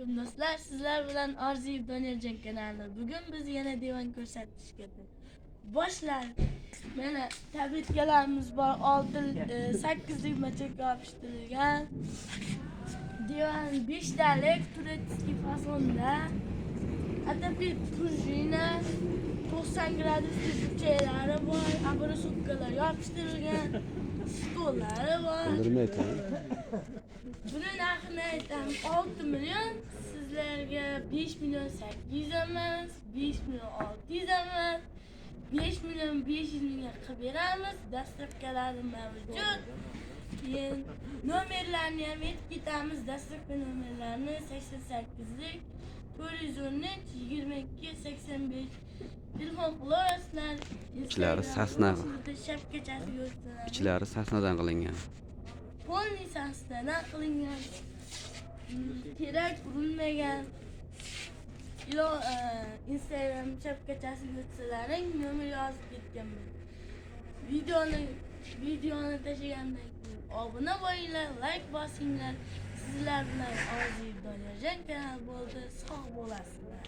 Alaykum do'stlar. Sizlar bilan Orziyev Doniyorjon kanali. Bugun biz yana divan ko'rsatishga boshladik. Mana tabletkalarimiz bor. 6 8 tugmacha yopishtirilgan. Divan 5 talik турецкий fasonda. Atapet пружина 90 gradusli burchaklari bor, обрисовка lar yopishtirilgan, stollari bor. Bildirmaydi. Buni narxini aytaman, 6 million, sizlarga 5 million 800 emas, 5 million 600 emas, 5 million 500 mingga qilib beramiz. Доставка lari mavjud. Keyin nomerlarni ham aytib ketamiz. Доставка nomerlarini: 88lik 413 22 85 telefon qilaverasizlar. Ichlari sasna. Shapkachasi ko'rsatiladi. Ichlari sasnadan qilingan. Полный sasnadan qilingan. Terak urilmagan. Ilo Instagram chapkachasi o'tsalaring, nomer yozib ketganman. Videoni tashlagandan keyin obuna bo'linglar, layk bosinglar. Sizlar bilan Orziyev Doniyorjon kanali bo'ldi. Sog' bo'lasizlar.